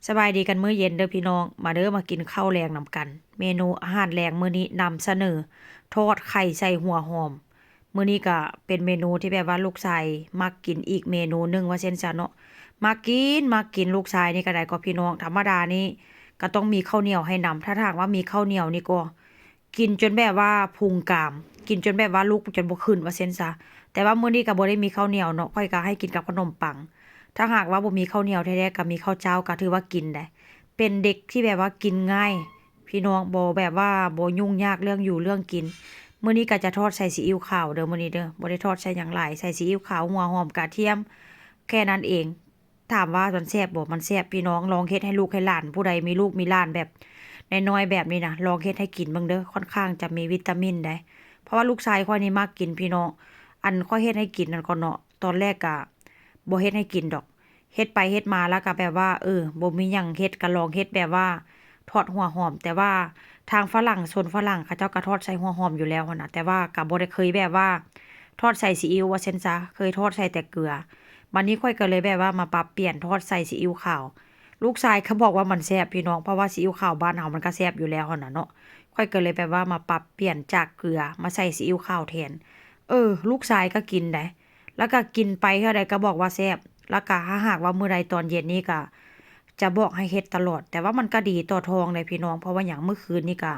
ສະບາຍດີກັນມື້ເຢັນເດີພີ່ນ້ອງ, ມາເດີ ມາກິນເຂົ້າແລງນຳກັນ. ເມນູອາຫານແລງມື້ນີ້ນຳສະເໜີ ທອດໄຂ່ໃສ່ຫົວຫອມ. ມື້ນີ້ກະເປັນເມນູທີ່ແບບວ່າລູກຊາຍມັກກິນອີກເມນູໜຶ່ງວ່າຊັ້ນຊະເນາະ. ມັກກິນ ມັກກິນ ລູກຊາຍນີ້ກະໄດ້ກໍພີ່ນ້ອງ. ທຳມະດານີ້ກະຕ້ອງມີເຂົ້າໜຽວໃຫ້ນຳ. ຖ້າຫາກວ່າມີເຂົ້າໜຽວນີ້ກໍ ກິນຈົນແບບວ່າພຸງກາມ, ກິນຈົນແບບວ່າລຸກຈົນບໍ່ຂຶ້ນວ່າຊັ້ນຊະ. ແຕ່ວ່າມື້ນີ້ກໍບໍ່ໄດ້ມີເຂົ້າໜຽວເນາະ, ຂ້ອຍກໍໃຫ້ກິນກັບຂະໜົມປັງ. ຖ້າຫາກວ່າບໍ່ມີເຂົ້າໜຽວແທ້ໆ ກໍມີເຂົ້າເຈົ້າກໍຖືວ່າກິນໄດ໋. ເປັນເດັກທີ່ແບບວ່າກິນງ່າຍພີ່ນ້ອງ, ບໍ່ແບບວ່າບໍ່ຫຍຸ້ງຍາກເລື່ອງຢູ່ເລື່ອງກິນ. ມື້ນີ້ກໍຈະທອດໃສ່ຊີອິ້ວຂາວເດີ ມື້ນີ້ເດີ, ບໍ່ໄດ້ທອດໃສ່ຫຍັງຫຼາຍ, ໃສ່ຊີອິ້ວຂາວ, ຫົວຫອມ, ກະທຽມ ແຄ່ນັ້ນເອງ. ຖາມວ່າມັນແຊບບໍ່? ມັນແຊບພີ່ນ້ອງ. ລອງເຮັດໃຫ້ລູກໃຫ້ຫຼານ, ຜູ້ໃດມີລູກມີຫຼານແບບນ້ອຍໆແບບນີ້ນະ, ລອງເຮັດໃຫ້ກິນເບິ່ງເດີ, ຂ້ອນຂ້າງຈະມີວິຕາມິນໃດ໋. ເພາະວ່າລູກຊາຍຂ້ອຍນີ້ມັກກິນພີ່ນ້ອງ. ອັນຂ້ອຍເຮັດໃຫ້ກິນນັ້ນກໍເນາະ, ຕອນແລກກະບໍ່ເຮັດໃຫ້ກິນດອກ, ເຮັດໄປເຮັດມາແລ້ວກະແບບວ່າ ເອີ ບໍ່ມີຫຍັງເຮັດ ກະລອງເຮັດແບບວ່າທອດຫົວຫອມ. ແຕ່ວ່າທາງຝຣັ່ງ ຊົນຝຣັ່ງເຂົາເຈົ້າກະທອດໃສ່ຫົວຫອມຢູ່ແລ້ວຫັ້ນນະ, ແຕ່ວ່າກະບໍ່ໄດ້ເຄີຍແບບວ່າທອດໃສ່ຊີອິ້ວວ່າຊັ້ນຊະ, ເຄີຍທອດໃສ່ແຕ່ເກືອ. ບາດນີ້ຂ້ອຍກໍເລີຍແບບວ່າມາປັບປ່ຽນທອດໃສ່ຊີອິ້ວຂາວ. ລູກຊາຍກໍບອກວ່າມັນແຊບພີ່ນ້ອງ, ເພາະວ່າຊີອິ້ວຂາວບ້ານເຮົາມັນກໍແຊບຢູ່ແລ້ວຫັ້ນນະເນາະ. ຂ້ອຍກໍເລີຍແບບວ່າມາປັບປ່ຽນຈາກເກືອມາໃສ່ຊີອິ້ວຂາວແທນ. ເອີ ລູກຊາຍກໍກິນໄດ໋, ແລ້ວກໍກິນໄປເທື່ອໃດກໍບອກວ່າແຊບ. ແລ້ວກໍຖ້າຫາກວ່າມື້ໃດຕອນເຢັນນີ້ກໍຈະບອກໃຫ້ເຮັດຕະຫຼອດ. ແຕ່ວ່າມັນກໍດີຕໍ່ທ້ອງເດ້ພີ່ນ້ອງ, ເພາະວ່າຫຍັງ? ມື້ຄືນນີ້ກໍ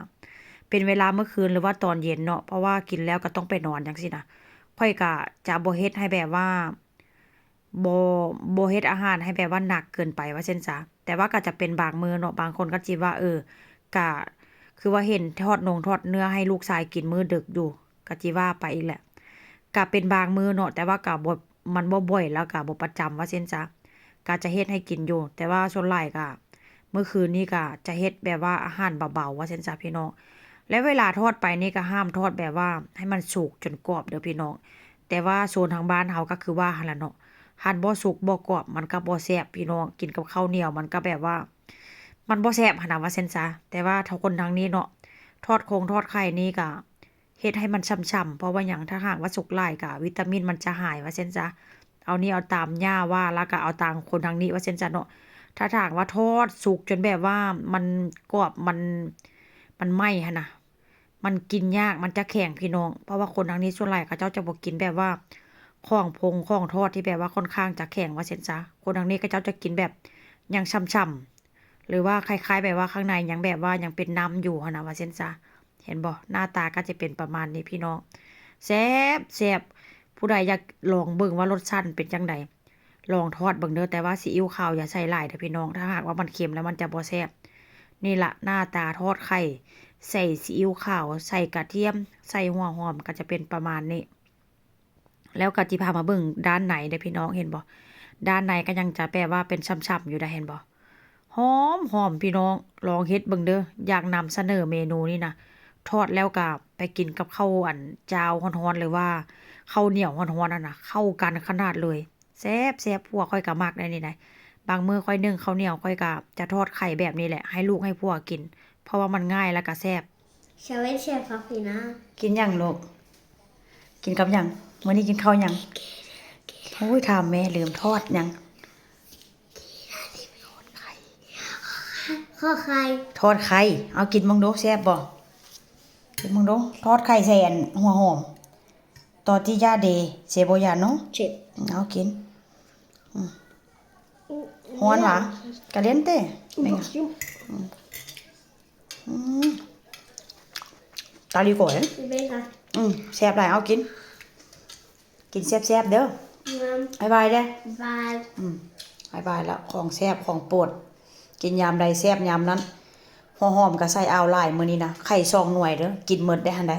ເປັນເວລາມື້ຄືນ ຫຼືວ່າຕອນເຢັນເນາະ, ເພາະວ່າກິນແລ້ວກໍຕ້ອງໄປນອນຈັ່ງຊີ້ນະ. ຂ້ອຍກໍຈະບໍ່ເຮັດໃຫ້ແບບວ່າ ບໍ່ ບໍ່ເຮັດອາຫານໃຫ້ແບບວ່າໜັກເກີນໄປວ່າຊັ້ນຊະ. ແຕ່ວ່າກໍຈະເປັນບາງມື້ເນາະ, ບາງຄົນກໍຊິວ່າ ເອີ ກະຄືວ່າເຫັນທອດນົງທອດເນື້ອໃຫ້ລູກຊາຍກິນມື້ດຶກຢູ່, ກໍຊິວ່າໄປອີກແຫຼະ. ກະເປັນບາງມື້ເນາະ, ແຕ່ວ່າກະບໍ່ ມັນບໍ່ບ່ອຍ ແລ້ວກະບໍ່ປະຈຳວ່າຊັ້ນຊະ, ກະຈະເຮັດໃຫ້ກິນຢູ່. ແຕ່ວ່າສ່ວນຫຼາຍກະ ມື້ຄືນນີ້ກະຈະເຮັດແບບວ່າອາຫານເບົາໆວ່າຊັ້ນຊະພີ່ນ້ອງ. ແລະເວລາທອດໄປນີ້ກະຫ້າມທອດແບບວ່າໃຫ້ມັນສຸກຈົນກອບເດີພີ່ນ້ອງ. ແຕ່ວ່າໂຊນທາງບ້ານເຮົາກໍຄືວ່າຫັ້ນລະເນາະ, ຄັນບໍ່ສຸກບໍ່ກອບມັນກໍບໍ່ແຊບພີ່ນ້ອງ, ກິນກັບເຂົ້າໜຽວມັນກໍແບບວ່າມັນບໍ່ແຊບຫັ້ນນະວ່າຊັ້ນຊະ. ແຕ່ວ່າຖ້າຄົນທາງນີ້ເນາະ ທອດຄົງທອດໄຂ່ນີ້ກະ ເຮັດໃຫ້ມັນຊ່ຳໆ, ເພາະວ່າຫຍັງ? ຖ້າຫາກວ່າສຸກຫຼາຍກະວິຕາມິນມັນຈະຫາຍວ່າຊັ້ນຊະ. ເອົານີ້ເອົາຕາມຍ່າວ່າ ແລ້ວກະເອົາຕາມຄົນທາງນີ້ວ່າຊັ້ນຊະເນາະ. ຖ້າຫາກວ່າທອດສຸກຈົນແບບວ່າມັນກອບ ມັນ ມັນໄໝ້ຫັ້ນນະ, ມັນກິນຍາກ ມັນຈະແຂງພີ່ນ້ອງ. ເພາະວ່າຄົນທາງນີ້ສ່ວນຫຼາຍເຂົາເຈົ້າຈະບໍ່ກິນແບບວ່າຂອງພົງຂອງທອດທີ່ແບບວ່າຂ້ອນຂ້າງຈະແຂງວ່າຊັ້ນຊະ. ຄົນທາງນີ້ເຂົາເຈົ້າຈະກິນແບບຍັງຊ່ຳໆ ຫຼືວ່າຄ້າຍໆແບບວ່າຂ້າງໃນຍັງແບບວ່າຍັງເປັນນ້ຳຢູ່ຫັ້ນນະວ່າຊັ້ນຊະ. ເຫັນບໍ່? ໜ້າຕາກໍຈະເປັນປະມານນີ້ພີ່ນ້ອງ. ແຊບ ແຊບ. ຜູ້ໃດຢາກລອງເບິ່ງວ່າລົດຊາດມັນເປັນຈັ່ງໃດ ລອງທອດເບິ່ງເດີ. ແຕ່ວ່າຊີອິ້ວຂາວຢ່າໃສ່ຫຼາຍເດີພີ່ນ້ອງ, ຖ້າຫາກວ່າມັນເຄັມແລ້ວມັນຈະບໍ່ແຊບ. ນີ້ລະໜ້າຕາທອດໄຂ່ໃສ່ຊີອິ້ວຂາວ, ໃສ່ກະທຽມ, ໃສ່ຫົວຫອມ ກໍຈະເປັນປະມານນີ້. ແລ້ວກໍຊິພາມາເບິ່ງດ້ານໃນເດ້ພີ່ນ້ອງ, ເຫັນບໍ່? ດ້ານໃນກໍຍັງຈະແບບວ່າເປັນຊ່ຳໆຢູ່ໄດ໋, ເຫັນບໍ່? ຫອມໆ ພີ່ນ້ອງ, ລອງເຮັດເບິ່ງເດີ. ຢາກນຳສະເໜີເມນູນີ້ນະ, ທອດແລ້ວກໍໄປກິນກັບເຂົ້າອັນຈ້າວຮ້ອນໆ ຫຼືວ່າເຂົ້າໜຽວຮ້ອນໆຫັ້ນນະ, ເຂົ້າກັນຂະໜາດເລີຍ. ແຊບໆ, ຜົວຂ້ອຍກໍມັກໄດ໋ນີ້ໄດ໋. ບາງມື້ຂ້ອຍໜຶ້ງເຂົ້າໜຽວ ຂ້ອຍກໍຈະທອດໄຂ່ແບບນີ້ແຫຼະ ໃຫ້ລູກໃຫ້ຜົວກິນ, ເພາະວ່າມັນງ່າຍ ແລ້ວກໍແຊບ. ສະຫວັດດີ ພໍ່ພີ່ນ້ອງ. ກິນຫຍັງລູກ? ກິນກັບຫຍັງ? ມື້ນີ້ກິນເຂົ້າຫຍັງ? ໂອ້ຍ ຖາມແມ່ ລືມ, ທອດຫຍັງ? ທອດໄຂ່. ທອດໄຂ່. ເອົາ ກິນເບິ່ງດູ ແຊບບໍ່? ກິນເບິ່ງດູ ທອດໄຂ່ໃສ່ອັນຫົວຫອມ. Tortilla de cebolla, ¿no? Sí. ເອົາ ກິນ. ອືມ. ຮ້ອນຫວາ? Caliente. Un poquito. ອືມ. ຕາລີໂກຍ. Venga. ອືມ ແຊບຫຼາຍ. ເອົາ ກິນ ກິນແຊບໆເດີ. ບາຍບາຍເດີ. ບາຍ. ອືມ ບາຍບາຍລະ. ຂອງແຊບຂອງໂປດ ກິນຍາມໃດແຊບຍາມນັ້ນ. ຫົວຫອມກໍໃສ່ອ່າວຫຼາຍມື້ນີ້ນະ, ໄຂ່ສອງໜ່ວຍເດີ, ກິນໝົດໄດ້ຫັ້ນໃດ.